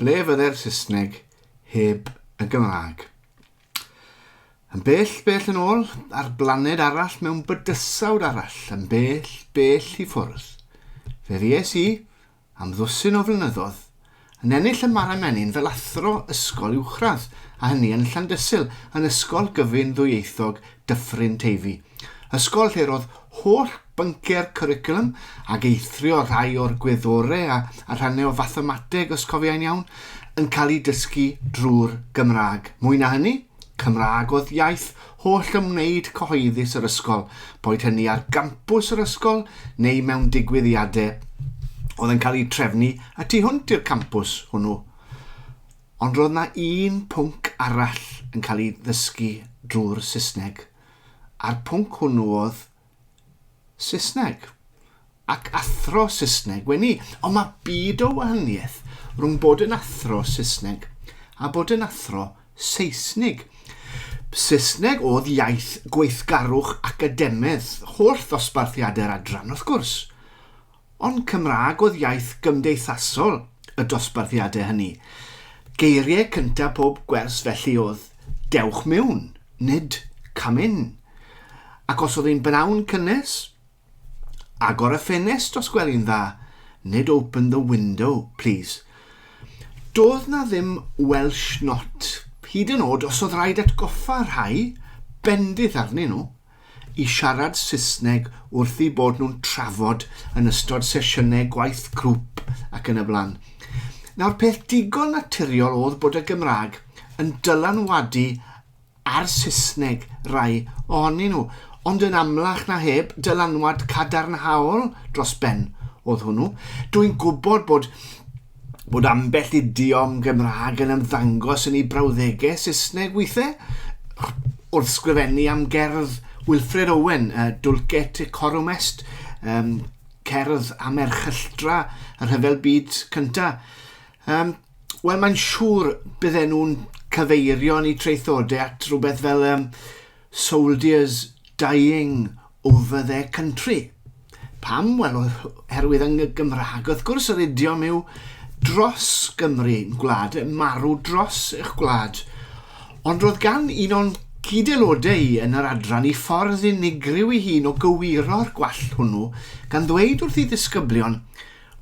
Ble fydde'r Saesneg heb y Gymraeg? Yn bell, bell yn ôl, ar blaned arall mewn bydysawd arall, yn bell, bell i ffwrdd, fe fues i, am ddwsin o flynyddoedd, yn ennill y Mara Menyn fel athro ysgol uwchradd, a hynny yn Llandysul, yn Ysgol Gyfun Ddwyieithog Dyffryn Teifi, ysgol lle roedd holl bynciau'r cwricwlwm, ag eithrio rhai o'r gwyddore a, a rhannau o fathemateg, os cofiai'n iawn, yn cael eu dysgu drwy'r Gymraeg. Mwy na hynny, Cymraeg oedd iaith holl ymwneud cyhoeddus yr ysgol, boed hynny ar gampws yr ysgol neu mewn digwyddiadau oedd yn cael eu trefnu y tu hwnt i'r campws hwnnw. Ond roedd 'na un pwnc arall yn cael ei ddysgu drwy'r Saesneg, a'r pwnc hwnnw oedd Saesneg. Ac athro Saesneg wen i. Ond mae byd o wahaniaeth rhwng bod yn athro Saesneg a bod yn athro Seisnig. Saesneg oedd iaith gweithgarwch academedd holl ddosbarthiadau'r adran, wrth gwrs. Ond Cymraeg oedd iaith gymdeithasol y dosbarthiadau hynny. Geiriau cyntaf pob gwers felly oedd 'dewch mewn', nid 'come in'. Ac os oedd hi'n bnawn cynnes, agor y ffenest os gweli'n dda, nid 'open the window, please'. Doedd 'na ddim Welsh not, hyd yn oed os oedd rhaid atgoffa rhai, bendith arnyn nhw, i siarad Saesneg wrth eu bod nhw'n trafod yn ystod sesiynau gwaith grŵp ac yn y blaen. Nawr, peth digon naturiol oedd bod y Gymraeg yn dylanwadu ar Saesneg rai ohonyn nhw, ond yn amlach na heb, dylanwad cadarnhaol dros ben oedd hwnnw. Dw i'n gwybod bod bod ambell idiom Gymraeg yn ymddangos yn ei brawddegau Saesneg weithiau, wrth sgrifennu am gerdd Wilfred Owen, uh, Dulce et Decorum Est, um, cerdd am erchylltra y Rhyfel Byd Cyntaf. Um, Wel, mae'n siŵr bydden nhw'n cyfeirio yn eu traethodau at rhywbeth fel um, soldiers dying over their country. Pam? Wel, oherwydd yng Gymraeg, wrth gwrs, yr idiom yw dros Gymru, ein gwlad, marw dros eich gwlad. Ond roedd gan un o'n cyd-aelodau i yn yr adran i ffordd unigryw ei hun o gywiro'r gwall hwnnw, gan ddweud wrth ei ddisgyblion,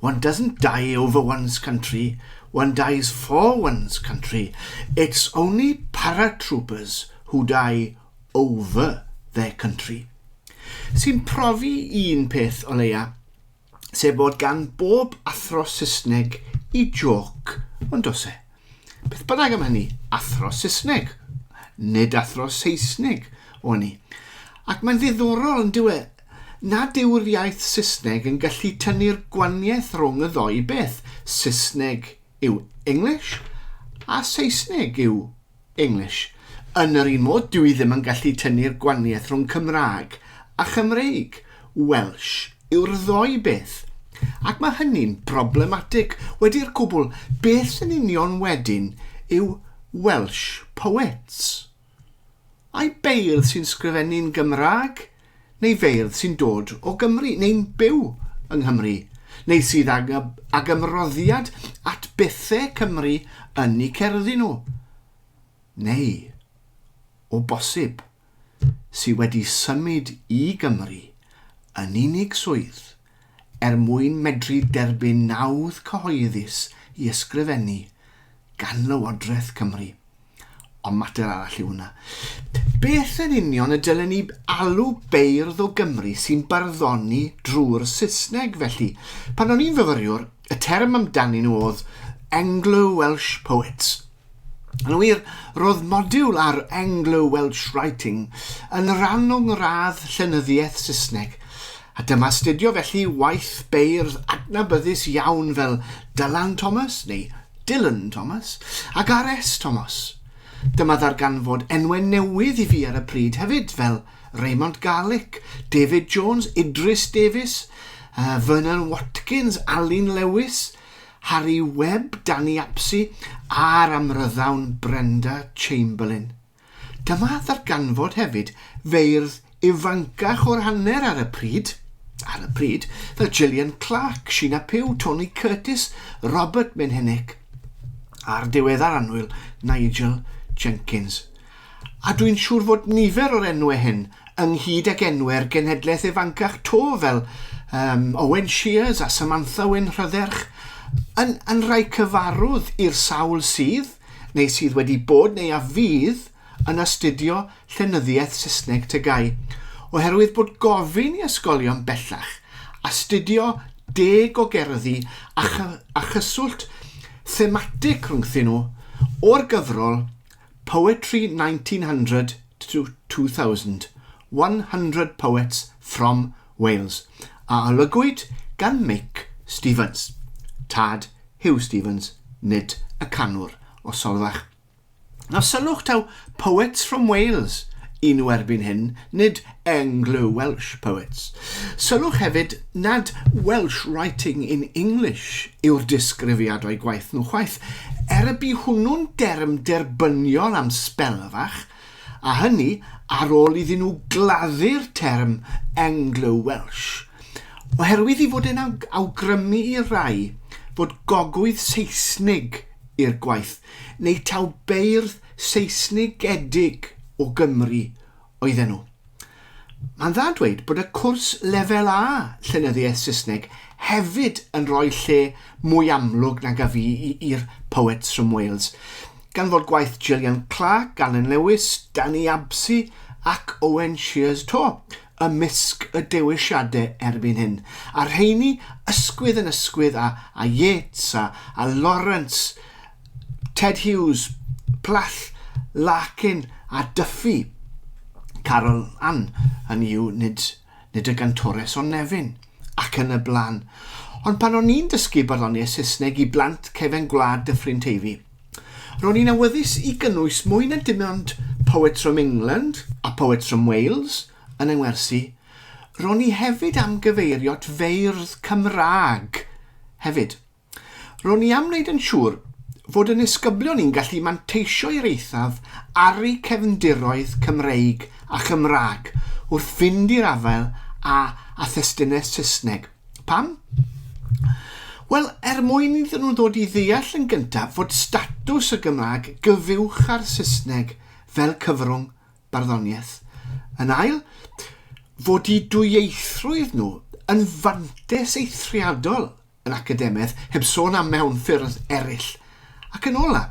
One doesn't die over one's country, one dies for one's country. It's only paratroopers who die over their country. Sy'n profi un peth o leia, sef bod gan bob athro Saesneg i jôc, ond oes e? Beth bynnag am hynny, athro Saesneg, nid athro Seisnig o'n i. Ac mae'n ddiddorol, yn dyw e, nad yw'r iaith Saesneg yn gallu tynnu'r gwaniaeth rhwng y ddou beth, Saesneg yw English a Saesneg yw English. Yn yr un modd, dyw hi ddim yn gallu tynnu'r gwaniaeth rhwng Cymraeg a Chymreig, Welsh yw'r ddou beth. Ac mae hynny'n broblematig. Wedi'r cwbl, beth yn union wedyn yw Welsh poets? Ai beirdd sy'n sgrifennu'n Gymraeg, neu feirdd sy'n dod o Gymru, neu'n byw yng Nghymru, neu sydd ag, ag ymroddiad at bethau Cymru yn eu cerddi nhw? Neu, o bosib, sy wedi symud i Gymru yn unig swydd er mwyn medru derbyn nawdd cyhoeddus i ysgrifennu gan Lywodraeth Cymru. Ond mater arall yw hwnna. Beth yn union y dylen ni alw beirdd o Gymru sy'n barddoni drwy'r Saesneg felly? Pan o'n i'n fyfyriwr, y term amdanyn nhw oedd Anglo-Welsh Poets. Yn wir, roedd modiwl ar Anglo-Welsh Writing yn rhan o ngradd llenyddiaeth Saesneg, a dyma astudio felly waith beirdd adnabyddus iawn fel Dylan Thomas neu Dylan Thomas ac R.S. Thomas. Dyma ddarganfod enwau newydd i fi ar y pryd hefyd, fel Raymond Garlick, David Jones, Idris Davies, uh, Vernon Watkins, Alun Lewis, Harri Webb, Danny Apsey a'r amryddawn Brenda Chamberlain. Dyma ddarganfod hefyd feirdd ifancach o'r hanner ar y pryd, ar y pryd, fel Gillian Clarke, Sheena Pugh, Tony Curtis, Robert Minhinnick. a'r diweddar annwyl Nigel Jenkins. A dwi'n siŵr fod nifer o'r enwau hyn, ynghyd ag enwau'r genhedlaeth ifancach 'to fel um, Owen Sheers a Samantha Wyn Rhydderch, yn, yn rhai cyfarwydd i'r sawl sydd, neu sydd wedi bod neu a fydd, yn astudio llenyddiaeth Saesneg TGAU, oherwydd bod gofyn i ysgolion bellach astudio deg o gerddi a, ch a chyswllt thematig rhwngthyn nhw o'r gyfrol Poetry 1900 to 2000, 100 Poets from Wales, a olygwyd gan Meic Stevens, tad Huw Stephens, nid y canwr o Solfach. Nawr sylwch taw Poets from Wales i nhw erbyn hyn, nid Anglo-Welsh Poets. Sylwch hefyd nad Welsh Writing in English yw'r disgrifiad o'i gwaith nhw chwaith, er y bu hwnnw'n derm derbyniol am sbel fach, a hynny ar ôl iddyn nhw gladdu'r term Anglo-Welsh, oherwydd i fod e'n awgrymu i rai fod gogwydd Seisnig i'r gwaith, neu taw beirdd Seisnigedig o Gymru oedden nhw. Mae'n dda dweud bod y cwrs Lefel A Llenyddiaeth Saesneg hefyd yn rhoi lle mwy amlwg nag a fi i'r Poets from Wales, gan fod gwaith Gillian Clarke, Alan Lewis, Danny Absi ac Owen Sheers 'to ymysg y dewisiadau erbyn hyn, a rheini ysgwydd yn ysgwydd â, â Yeats a, a Lawrence, Ted Hughes, Plath, Larkin a Duffy. Carol Ann, hynny yw, nid, nid y gantores o Nefyn, ac yn y blaen. Ond pan o'n i'n dysgu barddoniaeth Saesneg i blant cefen gwlad Dyffryn Teifi, ro'n i'n awyddus i gynnwys mwy na dim ond Poets from England a Poets from Wales yn 'y ngwersi, ro'n i hefyd am gyfeirio at feirdd Cymraeg hefyd. Ro'n i am wneud yn siŵr fod 'y nisgyblion i'n gallu manteisio i'r eithaf ar eu cefndiroedd Cymreig a Chymraeg wrth fynd i'r afael â â thestunau Saesneg. Pam? Wel, er mwyn iddyn nhw ddod i ddeall yn gyntaf fod statws y Gymraeg gyfuwch â'r Saesneg fel cyfrwng barddoniaeth. Yn ail, fod eu dwyieithrwydd nhw yn fantais eithriadol yn academaidd, heb sôn am mewn ffyrdd eraill. Ac yn ola,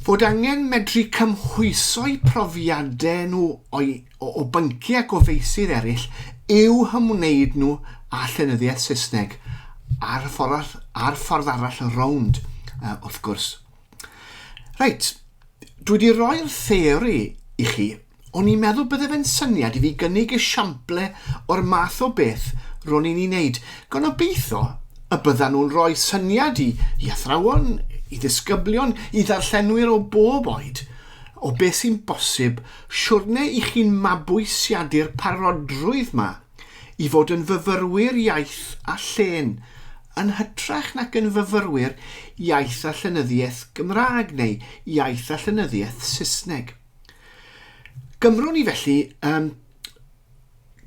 fod angen medru cymhwyso'u profiadau nhw o'i, o, o bynciau ac o feysydd eraill i'w hymwneud nhw â llenyddiaeth Saesneg a'r ffordd, a'r ffordd arall rownd, uh, wrth gwrs. Reit, dwi wedi rhoi'r theori i chi. O'n i'n meddwl bydde fe'n syniad i fi gynnig esiample o'r math o beth ro'n i'n ei wneud, gan obeithio y byddan nhw'n rhoi syniad i, i athrawon, i ddisgyblion, i ddarllenwyr o bob oed, o beth sy'n bosib, siwrne i chi'n mabwysiadu'r parodrwydd 'ma i fod yn fyfyrwyr iaith a llên yn hytrach nac yn fyfyrwyr iaith a llenyddiaeth Gymraeg neu iaith a llenyddiaeth Saesneg. Gymrwn ni felly um,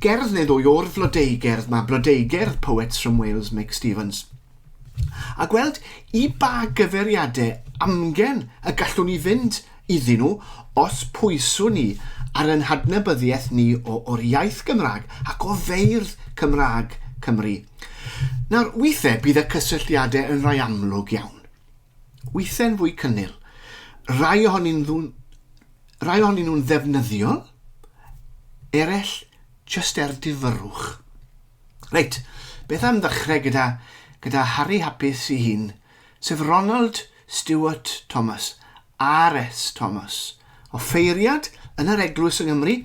gerdd neu ddwy o'r flodeugerdd mae blodeugerdd Poets from Wales Mick Stevens, a gweld i ba gyfeiriadau amgen y gallwn ni fynd iddyn nhw os pwyswn ni ar ein hadnabyddiaeth ni o, o'r iaith Gymraeg ac o feirdd Cymraeg Cymru. Nawr, weithiau bydd y cysylltiadau yn rhai amlwg iawn. Weithiau'n fwy cynnil. Rai ohonyn nhw'n rai ohonyn nhw'n ddefnyddiol, eraill jyst er difyrrwch. Reit, beth am ddechrau gyda, gyda Harry Hapus i hun, sef Ronald Stewart Thomas, R.S. Thomas, offeiriad yn yr Eglwys yng Nghymru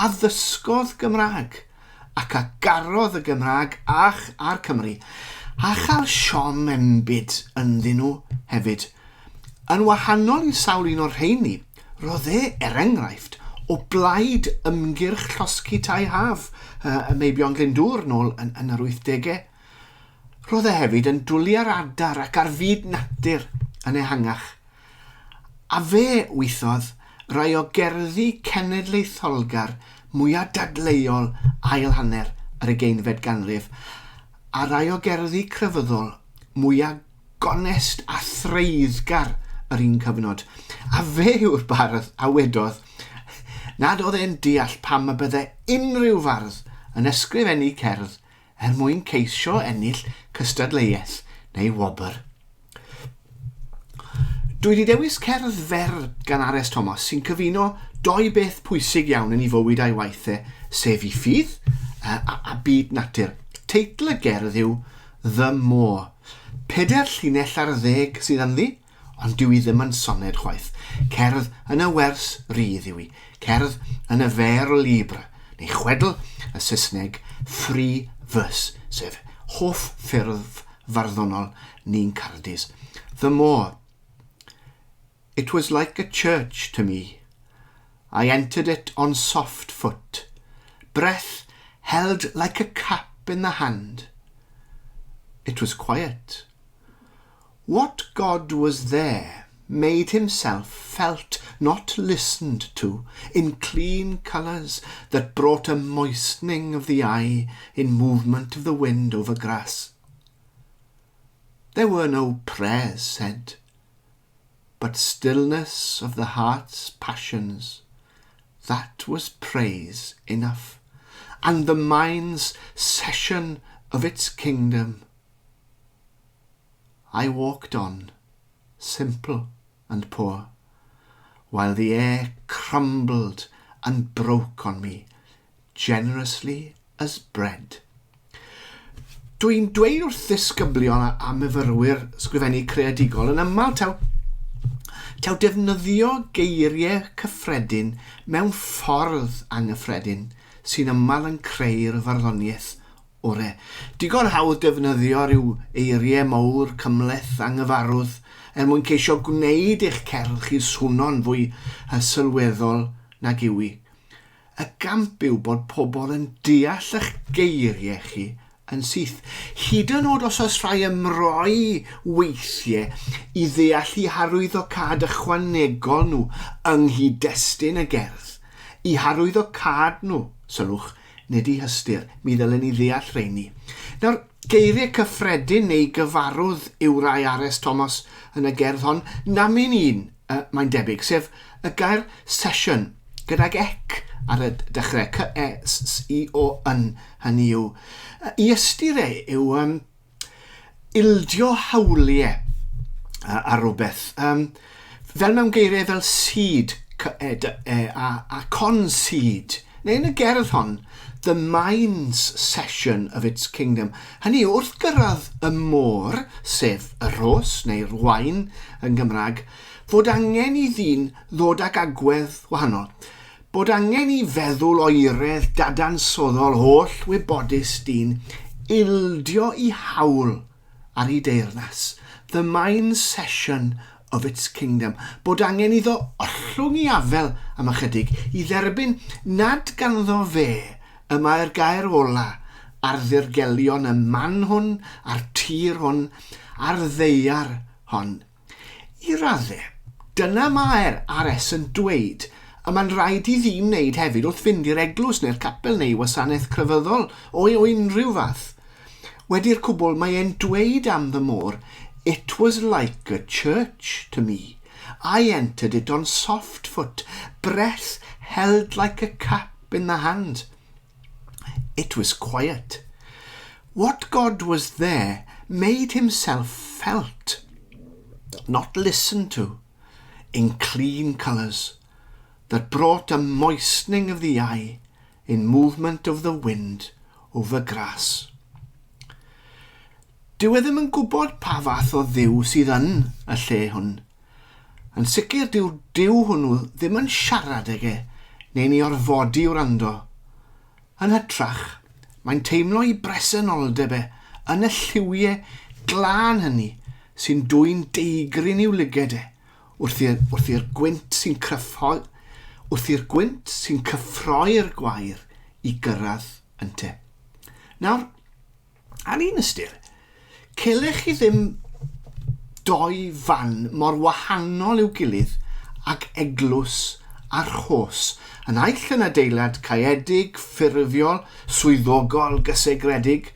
a ddysgodd Gymraeg ac a garodd y Gymraeg ach a'r Cymry, a chael siom enbyd ynddyn nhw hefyd. Yn wahanol i sawl un o'r rheini, roedd e, er enghraifft, o blaid ymgyrch llosgi tai haf y Meibion Glyndŵr nôl yn, yn yr 80au. Roedd e hefyd yn dwlu ar adar ac ar fyd natur yn ehangach. A fe weithodd rai o gerddi cenedlaetholgar mwya dadleuol ail hanner yr ugeinfed ganrif, a rai o gerddi crefyddol mwya gonest a threiddgar yr un cyfnod, a fe yw'r bardd a wedodd nad oedd e'n deall pam y bydde unrhyw fardd yn ysgrifennu cerdd er mwyn ceisio ennill cystadleuaeth neu wobr. Dwi wedi dewis cerdd fer gan R.S. Thomas sy'n cyfuno doi beth pwysig iawn yn ei fywyd a'i waith e, sef ei ffydd a, a byd natur. Teitl y gerdd yw The Moor. 14 sydd ynddi, ond dyw hi ddim yn soned chwaith. Cerdd yn y wers rydd yw hi. Cerdd yn y vers libre, neu chwedl y Saesneg free verse, sef hoff ffurf farddonol ni'n Cardis. The Moor. It was like a church to me. I entered it on soft foot, breath held like a cup in the hand. It was quiet. What God was there made himself felt, not listened to, in clean colours that brought a moistening of the eye in movement of the wind over grass. There were no prayers said, but stillness of the heart's passions. That was praise enough, and the mind's session of its kingdom. I walked on, simple and poor, while the air crumbled and broke on me, generously as bread. Dwi'n dweud wrth ddisgyblion a myfyrwyr sgrifennu creadigol yn aml taw defnyddio geiriau cyffredin mewn ffordd anghyffredin sy'n aml yn creu'r farddoniaeth ore. Digon hawdd defnyddio rhyw eiriau mawr, cymhleth, anghyfarwydd er mwyn ceisio gwneud eich cerdd chi swno'n fwy sylweddol nag yw hi. Y gamp yw bod pobl yn deall eich geiriau chi yn syth. Hyd yn oed os oes rhai ymroi weithiau i ddeall eu harwyddocâd ychwanegol nhw yng nghyd-destun y gerdd. Eu harwyddocâd nhw, sylwch, nid eu hystyr, mi ddylen ni ddeall rheini. Nawr, geiriau cyffredin neu gyfarwydd yw rai R.S. Thomas yn y gerdd hon, namyn un, mae'n debyg, sef y gair session, gydag ec ar y dechrau, C-E-S-S-I-O-N, hynny yw. I ystyr e yw ildio hawliau ar rhywbeth. Fel mewn geiriau fel seed, C-E-D-E, a concede. Neu yn y gerdd hon, the mind's session of its kingdom. Hynny yw, wrth gyrraedd y môr, sef y rhos neu'r wain yn Gymraeg, fod angen i ddyn ddod ag agwedd wahanol. Bod angen i feddwl oeredd dadansoddol holl wybodus dyn ildio ei hawl ar ei deyrnas. The mind's session of its kingdom. Bod angen iddo ollwng ei afel am ychydig i dderbyn nad ganddo fe y mae'r gair ola ar ddirgelion y man hwn, a'r tir hwn, a'r ddaear hon. I raddau, dyna mae'r R.S. yn dweud, a mae'n rhaid i ddyn wneud hefyd wrth fynd i'r eglwys neu'r capel neu wasanaeth crefyddol o unrhyw fath. Wedi'r cwbl, mae e'n dweud am the moor, "It was like a church to me. I entered it on soft foot, breath held like a cup in the hand. It was quiet. What God was there made himself felt, not listened to, in clean colours that brought a moistening of the eye in movement of the wind over grass." Dyw e ddim yn gwybod pa fath o Dduw sydd yn y lle hwn. Yn sicr dyw'r Duw hwnnw ddim yn siarad ag e, neu'n ei orfodi i wrando. Yn hytrach, mae'n teimlo ei bresenoldeb e yn y lliwiau glân hynny sy'n dwyn deigryn i'w lyged e wrth i'r gwynt sy'n cyffroi'r gwair i gyrraedd ynte. Nawr, ar un ystyr, celech chi ddim doi fan mor wahanol i'w gilydd ag eglwys a'r rhos. Y naill yn adeilad caeedig, ffurfiol, swyddogol, gysegredig.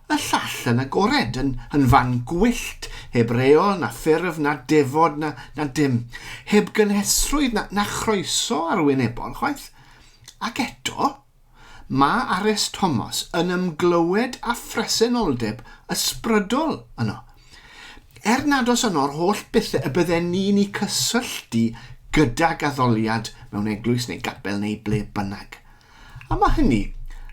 Y llall yn agored, yn, yn fan gwyllt, heb reol na ffurf na defod na, na dim, heb gynhesrwydd na, na chroeso arwynebol chwaith. Ac eto, mae R.S. Thomas yn ymglywed â phresenoldeb ysbrydol yno. Er nad oes yno'r holl bethau y bydden ni'n eu cysylltu gydag addoliad mewn eglwys neu gapel neu ble bynnag. A mae hynny,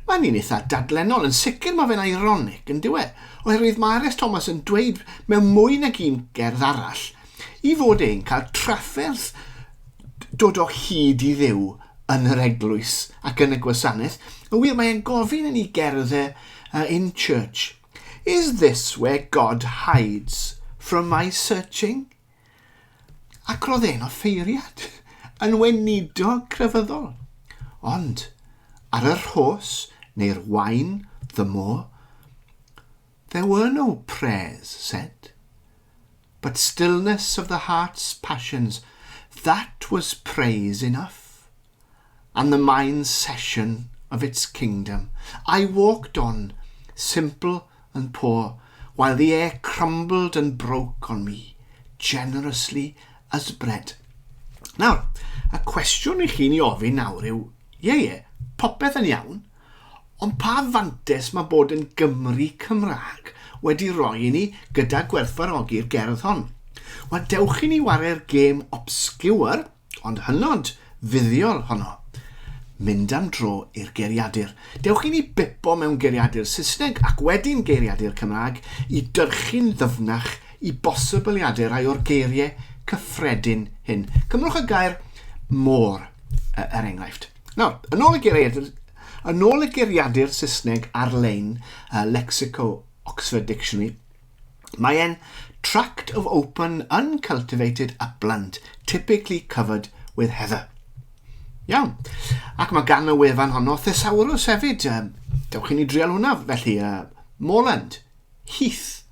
mae hynny'n eitha dadlennol, yn sicr mae fe'n ironic, yn dyw e? Oherwydd mae R.S. Thomas yn dweud mewn mwy nag un gerdd arall i fod e'n cael trafferth dod o hyd i Dduw yn yr eglwys ac yn y gwasanaeth. Yn wir, mae e'n gofyn yn ei gerdd e in church, Is this where God hides from my searching? Ac roedd e'n offeiriad, yn weinidog crefyddol. Ond, ar y rhos neu'r wain, the moor, there were no prayers said, but stillness of the heart's passions, that was praise enough, and the mind's session of its kingdom. I walked on, simple and poor, while the air crumbled and broke on me, generously as bread. Nawr, y cwestiwn i chi'n ei ofyn nawr yw, ie ie, popeth yn iawn, ond pa fantes mae bod yn Gymry Cymraeg wedi rhoi i ni gyda gwerthfawrogi'r gerdd hon? Wel, dewch i ni ware'r gêm obscure, ond hynod fuddiol honno. Mynd am dro i'r geiriadur. Dewch i ni bipo mewn geiriadur Saesneg ac wedyn geiriadur Cymraeg i dyrchu'n ddyfnach i bosibiliadau rhai o'r geiriau cyffredin hyn. Cymrwch y gair môr, er enghraifft. Nawr, yn ôl y geiriadur, yn ôl y geiriadur Saesneg ar-lein, Lexico Oxford Dictionary, Mae e'n tract of open, uncultivated upland, typically covered with heather. Iawn. Ac mae gan y wefan honno thesaurus hefyd. Um, dewch i ni drial hwnna, felly uh, moorland, heath,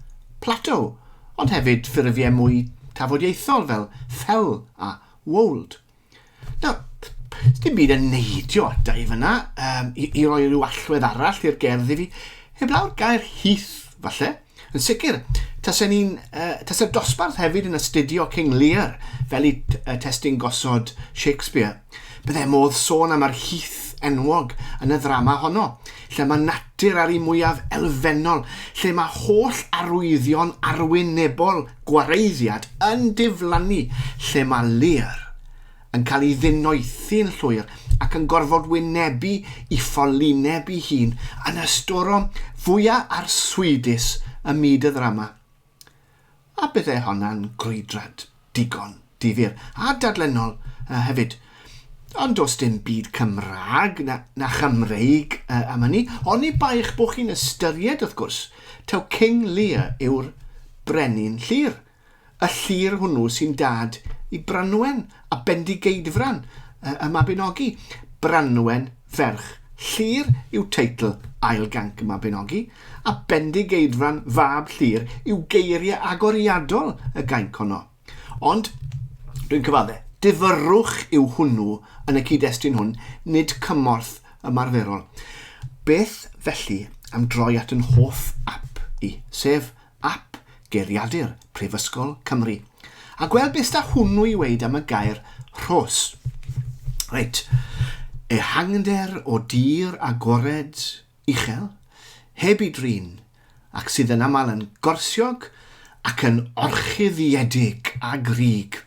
plateau, ond hefyd ffurfiau mwy tafodieithol fel fell a wold. Nawr, dim byd yn neidio ata i fyna um, i, i roi rhyw allwedd arall i'r gerdd i fi. Heblaw'r gair heath, falle. Yn sicr, tasen ni'n, uh, tase'r dosbarth hefyd yn astudio King Lear fel i uh, testun gosod Shakespeare. Byddai modd sôn am yr heath enwog yn y ddrama honno, lle mae natur ar ei mwyaf elfennol, lle mae holl arwyddion arwynebol gwareiddiad yn diflannu, lle mae Lear yn cael ei ddinoethi'n llwyr ac yn gorfod wynebu i ffolineb ei hun yn y storom fwya arswydus ym myd y ddrama. A bydde honna'n grwydrad digon difyr a dadlennol hefyd. Ond does dim byd Cymraeg na, na Chymreig am hynny, oni bai eich bod chi'n ystyried, wrth gwrs, taw King Lear yw'r brenin Llyr. Y Llyr hwnnw sy'n dad i Branwen a Bendigeidfran y Mabinogi. Branwen ferch Llyr yw teitl ail ganc y Mabinogi, a Bendigeidfran fab Llyr yw geiriau agoriadol y gainc honno. Ond, dwi'n cyfadde, difyrrwch yw hwnnw yn y cyd-destun hwn, nid cymorth ymarferol. Beth, felly, am droi at yn hoff ap i, sef ap Geiriadur Prifysgol Cymru, a gweld beth 'da hwnnw i weud am y gair rhos. Reit, ehangder o dir agored uchel, heb ei drin, ac sydd yn aml yn gorsiog ac yn orchuddiedig â grug.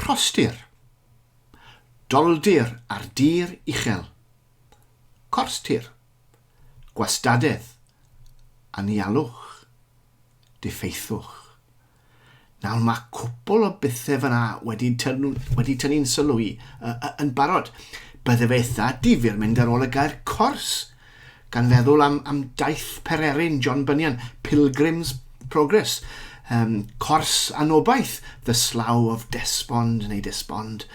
Rhostir. Doldir ar dir uchel. Corstir. Gwastadedd. Anialwch. Diffeithwch. Nawr mae cwpl o bethau fyna wedi, tynnu, wedi tynnu'n sylw i uh, uh, yn barod. Bydde fe eitha difyr mynd ar ôl y gair cors, gan feddwl am, am daith pererin John Bunyan, Pilgrim's Progress, um, cors anobaith, The Slough of Despond neu Despond.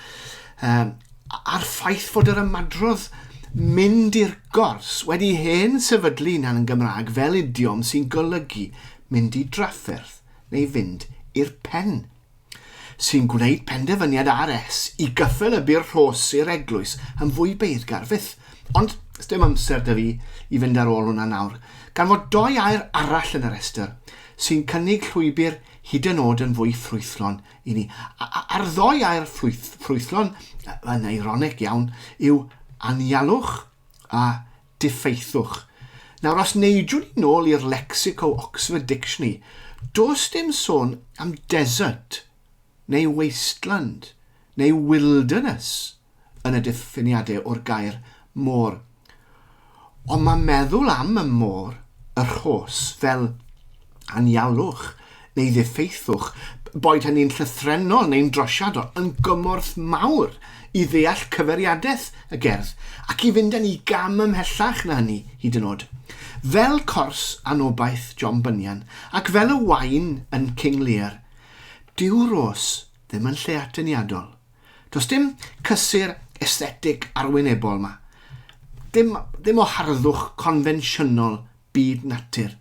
Um, a'r ffaith fod yr ymadrodd mynd i'r gors wedi hen sefydlu hunan yn Gymraeg fel idiom sy'n golygu mynd i drafferth neu fynd i'r pen. Sy'n gwneud penderfyniad RS i gyffelybu'r rhos i'r eglwys yn fwy beiddgar fyth. Ond Dim amser 'da fi i fynd ar ôl hwnna nawr, gan fod doi air arall yn y rhestr sy'n cynnig llwybr hyd yn oed yn fwy ffrwythlon i ni. A'r ddoi air ffrwyth, ffrwythlon, yn eironig iawn, yw anialwch a diffeithwch. Nawr, os neidiwn ni nôl i'r Lexico Oxford Dictionary, does dim sôn am desert, neu wasteland, neu wilderness yn y diffiniadau o'r gair môr. Ond mae meddwl am y môr, y rhos, fel anialwch neu ddiffeithwch, boed hynny'n llythrennol neu'n drosiadol, yn gymorth mawr i ddeall cyfeiriadaeth y gerdd ac i fynd â ni gam ymhellach na hynny hyd yn oed. Fel cors anobaith John Bunyan ac fel y wain yn King Lear, dyw'r rhos ddim yn lle atyniadol. Does dim cysur esthetig arwynebol 'ma. Dim, ddim o harddwch confensiynol byd natur.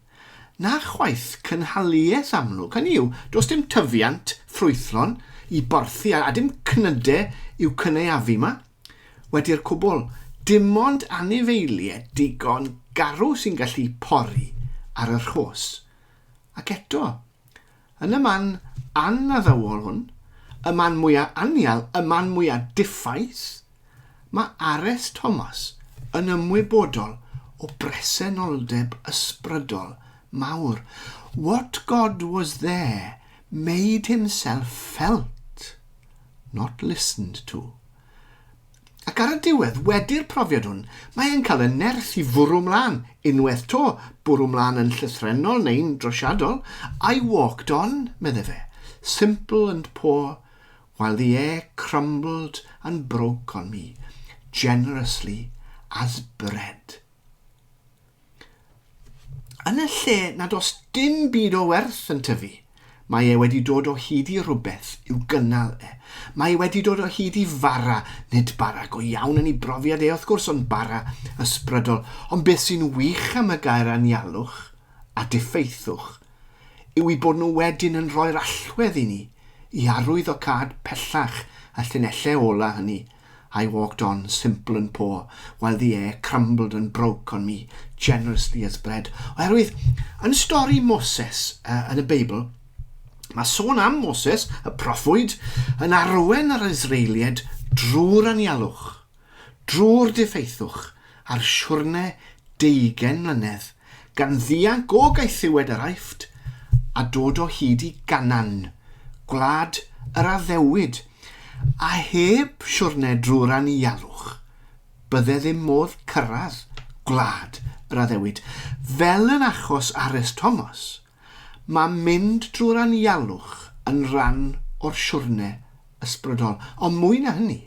Na chwaith cynhaliaeth amlwg, hynny yw, does dim tyfiant ffrwythlon i borthi a, a dim cnyde i'w cynaeafu 'ma. Wedi'r cwbl, dim ond anifeiliaid digon garw sy'n gallu pori ar y rhos. Ac eto, yn y man anaddawol hwn, y man mwya anial, y man mwya diffaith, mae R.S. Thomas yn ymwybodol o bresenoldeb ysbrydol mawr. What God was there made himself felt, not listened to. Ac ar y diwedd, wedi'r profiad hwn, mae e'n cael y nerth i fwrw mlaen, unwaith 'to, bwrw mlaen yn llythrennol neu'n drosiadol. "I walked on," medde fe, "simple and poor, while the air crumbled and broke on me, generously as bread." Yn y lle nad oes dim byd o werth yn tyfu, mae e wedi dod o hyd i rhywbeth i'w gynnal e. Mae e wedi dod o hyd i fara, nid bara go iawn yn ei brofiad e wrth gwrs, ond bara ysbrydol. Ond beth sy'n wych am y gair anialwch a diffeithwch yw eu bod nhw wedyn yn rhoi'r allwedd i ni i arwyddocâd pellach y llinellau ola hynny. "I walked on, simple and poor, while the air crumbled and broke on me, generously as bread." Oherwydd, yn stori Moses yn y Beibl, mae sôn am Moses, y proffwyd, yn arwen yr Israeliaid drwy'r anialwch, drwy'r diffeithwch, ar siwrne 20 mlynedd, gan ddianc o gaethiwed yr Aifft a dod o hyd i Ganan, gwlad yr addewid, a heb siwrne drwy'r anialwch, bydde ddim modd cyrraedd gwlad yr addewid. Fel yn achos R.S. Thomas, mae mynd drwy'r anialwch yn rhan o'r siwrne ysbrydol. Ond mwy na hynny,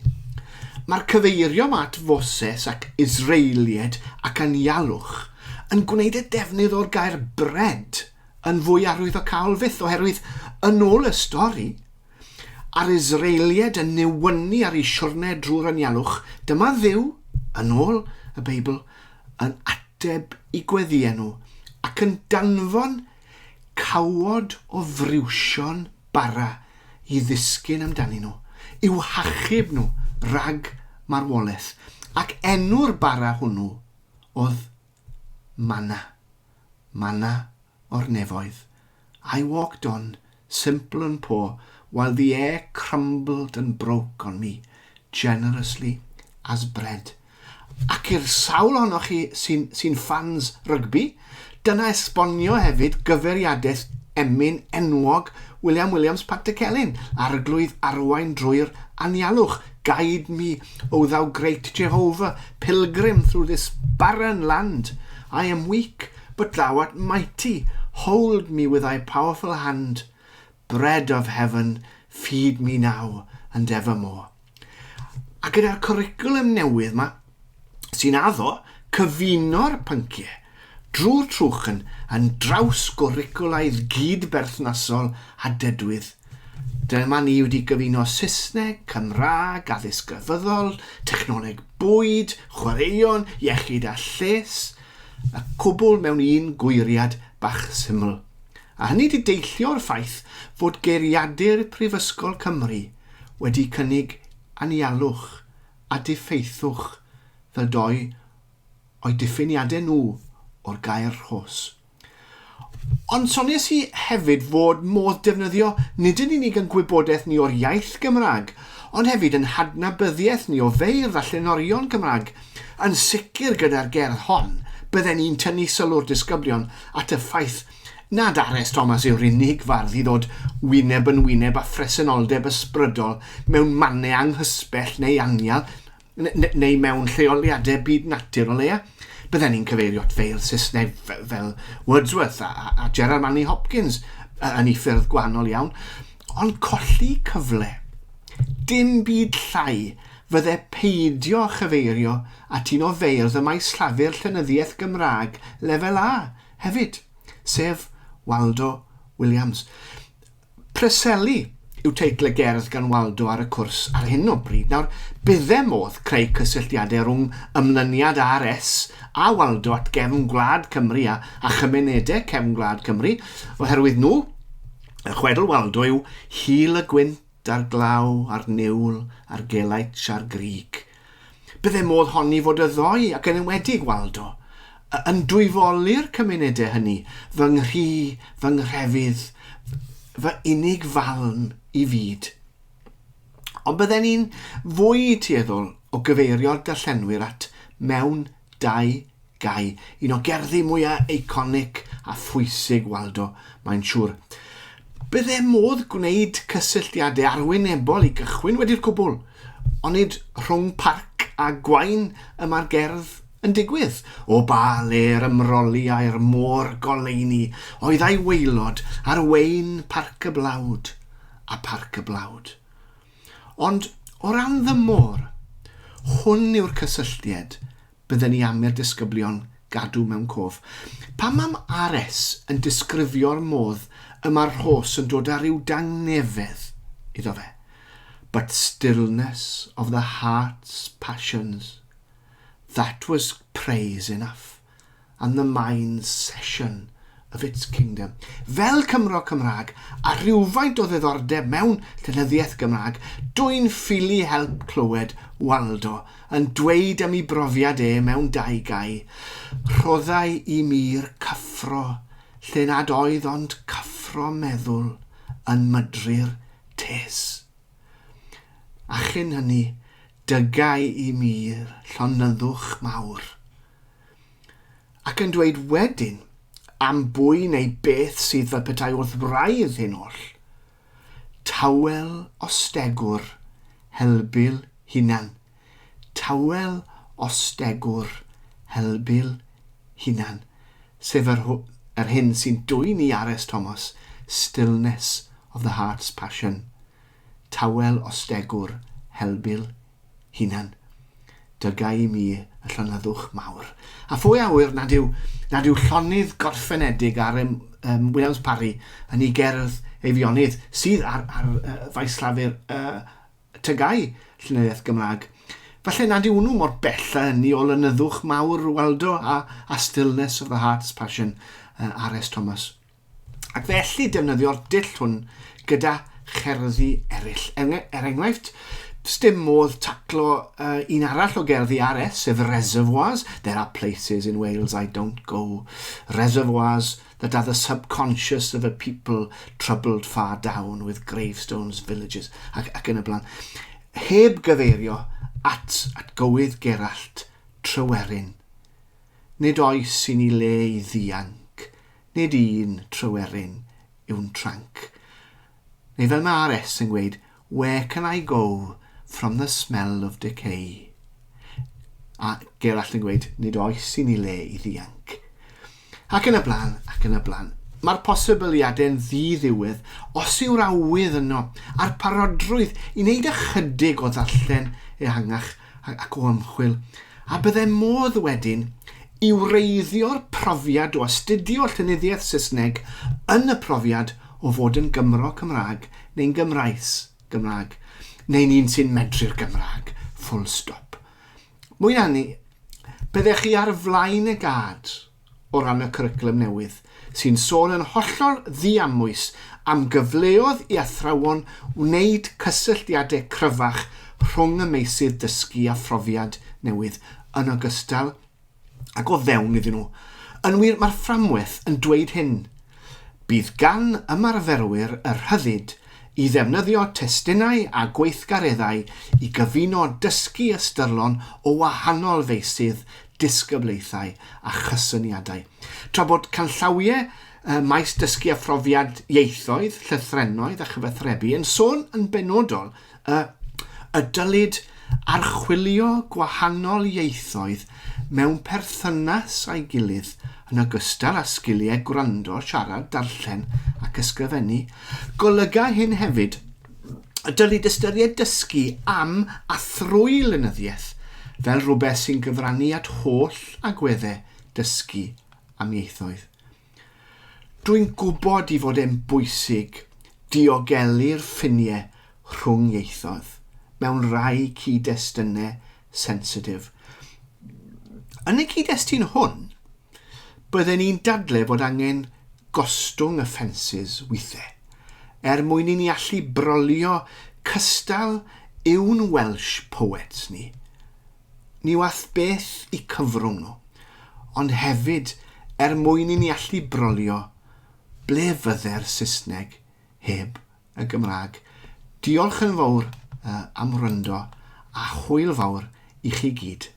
mae'r cyfeirio 'ma at Foses ac Israeliaid ac anialwch yn gwneud y defnydd o'r gair bread yn fwy arwyddocaol fyth, oherwydd yn ôl y stori, a'r Israeliaid yn newynu ar eu siwrne drwy'r anialwch, dyma Dduw, yn ôl y Beibl, yn ateb i gweddïau nhw ac yn danfon cawod o friwsion bara i ddisgyn amdanyn nhw, i'w hachub nhw rhag marwolaeth, ac enw'r bara hwnnw oedd manna, manna o'r nefoedd. "I walked on, simple and poor, while the air crumbled and broke on me, generously as bread." Ac i'r sawl ohonoch chi sy'n sy fans rygbi, dyna esbonio hefyd gyfeiriadaeth emyn enwog William Williams Pantycelyn, "Arglwydd arwain drwy'r anialwch." "Guide me, O thou great Jehovah, pilgrim through this barren land. I am weak, but thou art mighty. Hold me with thy powerful hand. Bread of heaven, feed me now and evermore." A gyda'r cwricwlwm newydd yma, sy'n addo cyfuno'r pynciau drwy'r trwch yn draws gwricwlaidd gyd-berthnasol a dedwydd. Dyma ni wedi gyfuno Saesneg, Cymraeg, addysg grefyddol, technoleg bwyd, chwaraeon, iechyd a lles, y cwbl mewn un gwyriad bach syml. A hynny wedi deillio o'r ffaith fod Geiriadur Prifysgol Cymru wedi cynnig anialwch a diffeithwch fel doi o'u diffiniadau nhw o'r gair rhos. Ond soniais i hefyd fod modd defnyddio nid yn unig yn gwybodaeth ni o'r iaith Gymraeg, ond hefyd yn hadnabyddiaeth ni o feirdd a llenorion Cymraeg. Yn sicr gyda'r gerdd hon, bydden i'n tynnu sylw'r disgyblion at y ffaith nad R.S. Thomas yw'r unig fardd i ddod wyneb yn wyneb â phresenoldeb ysbrydol mewn mannau anghysbell neu anial, neu mewn lleoliadau byd natur o leia. Bydden ni'n cyfeirio at feirdd Saesneg fel Wordsworth a, a Gerard Manley Hopkins yn ei ffyrdd gwahanol iawn. Ond colli cyfle. Dim byd llai fydde peidio chyfeirio at un o feirdd y maes llafur llenyddiaeth Gymraeg lefel A hefyd, sef Waldo Williams. Preseli yw teitl y gerdd gan Waldo ar y cwrs ar hyn o bryd. Nawr, bydde modd creu cysylltiadau rhwng ymlyniad RS a Waldo at gefn gwlad Cymru a, a chymunedau cefn gwlad Cymru, oherwydd nhw, y chwedl Waldo yw hil y gwynt a'r glaw a'r niwl a'r gelait a'r grug. Bydde modd honni fod y ddoi, ac yn enwedig Waldo, yn dwyfoli'r cymunedau hynny, fy nghri, fy nghrefydd, fy unig falm i fyd. Ond bydden ni'n fwy tueddol o gyfeirio'r darllenwyr at mewn dau gae, un o gerddi mwyaf eiconig a phwysig Waldo, mae'n siŵr. Bydde modd gwneud cysylltiadau arwynebol i gychwyn wedi'r cwbl, onid rhwng parc a gwain y mae'r gerdd yn digwydd? O ba le'r ymroliai'r môr goleuni oedd a'i waelod ar wein Parc y Blawd a Parc y Blawd. Ond o ran the môr, hwn yw'r cysylltiad bydden i am i'r disgyblion gadw mewn cof. Pam am RS yn disgrifio'r modd y mae'r rhos yn dod â rhyw dangnefedd iddo fe? But stillness of the heart's passions, that was praise enough. and the mind's session of its kingdom. Fel Cymro Cymraeg, a rhywfaint o ddiddordeb mewn llenyddiaeth Gymraeg, dwy'n ffili help clywed Waldo yn dweud am ei brofiad e mewn dau gae, Rhoddai i mi'r cyffro lle nad oedd ond cyffro meddwl yn mydru'r tes. A chyn hynny, dygai i mi'r llonyddwch mawr. Ac yn dweud wedyn am bwy neu beth sydd fel petai wrth wraidd hyn oll, Tawel ostegwr helbul hunan. Tawel ostegwr helbul hunan. Sef yr, yr hyn sy'n dwyn i R.S. Thomas, Stillness of the Heart's Passion. Tawel ostegwr helbul hunan. Dyga i mi y llonyddwch mawr. A phwy a ŵyr nad yw, nad yw llonydd gorffenedig ar um, um, Williams Parry yn ei gerdd Eifionydd, sydd ar, ar uh, faes llafur uh, Tygau Llenyddiaeth Gymraeg. Falle nad yw hwnnw mor bell â hynny o lenyddwch mawr Waldo a, a Stillness of the Heart's Passion uh, R.S. Thomas. Ac fe ellid defnyddio'r dull hwn gyda cherddi eraill. Er enghraifft, sdim modd taclo uh, un arall o gerddi RS, sef Reservoirs. There are places in Wales I don't go. Reservoirs that are the subconscious of a people troubled far down with gravestones, villages, ac, ac yn y blaen. Heb gyfeirio at, at gywydd Gerallt Tryweryn. Nid oes i ni le i ddianc, nid un Tryweryn yw'n tranc. Neu fel mae RS yn gweud, Where can I go from the smell of decay? A Gerallt yn gweud, nid oes i ni le i ddianc. Ac yn y blaen, ac yn y blaen. Mae'r posibiliadau'n ddi-ddiwedd os yw'r awydd yno a'r parodrwydd i wneud ychydig o ddarllen ehangach ac o ymchwil, a byddai modd wedyn i wreiddio'r profiad o astudio llenyddiaeth Saesneg yn y profiad o fod yn Gymro Cymraeg neu'n Gymraes Gymraeg, neu'n un sy'n medru'r Gymraeg, full stop. Mwy na hynny, byddech chi ar flaen y gad o ran y cwricwlwm newydd, sy'n sôn yn hollol ddiamwys am gyfleoedd i athrawon wneud cysylltiadau cryfach rhwng y meysydd dysgu a phrofiad newydd, yn ogystal ac o fewn iddyn nhw. Yn wir, mae'r fframwaith yn dweud hyn. Bydd gan ymarferwyr y rhyddid i ddefnyddio testunau a gweithgareddau i gyfuno dysgu ystyrlon o wahanol feysydd disgyblaethau a chysyniadau. Tra bod canllawiau maes dysgu a phrofiad ieithoedd, llythrenoedd a chyfathrebu yn sôn yn benodol y y dylid archwilio gwahanol ieithoedd mewn perthynas â'i gilydd yn ogystal â sgiliau gwrando, siarad, darllen ac ysgrifennu. Golyga hyn hefyd y dylid ystyried dysgu am a thrwy lenyddiaeth fel rhywbeth sy'n cyfrannu at holl agweddau dysgu am ieithoedd. Dwi'n gwybod i fod e'n bwysig diogelu'r ffiniau rhwng ieithoedd mewn rhai cyd-destunau sensitif. Yn y cyd-destun hwn, bydden i'n dadle fod angen gostwng y ffensys weithiau, er mwyn i ni allu brolio cystal yw'n Welsh poets ni. Ni waeth beth i cyfrwng nhw, ond hefyd er mwyn i ni allu brolio ble fydde'r Saesneg heb y Gymraeg. Diolch yn fawr am wrando a hwyl fawr i chi gyd.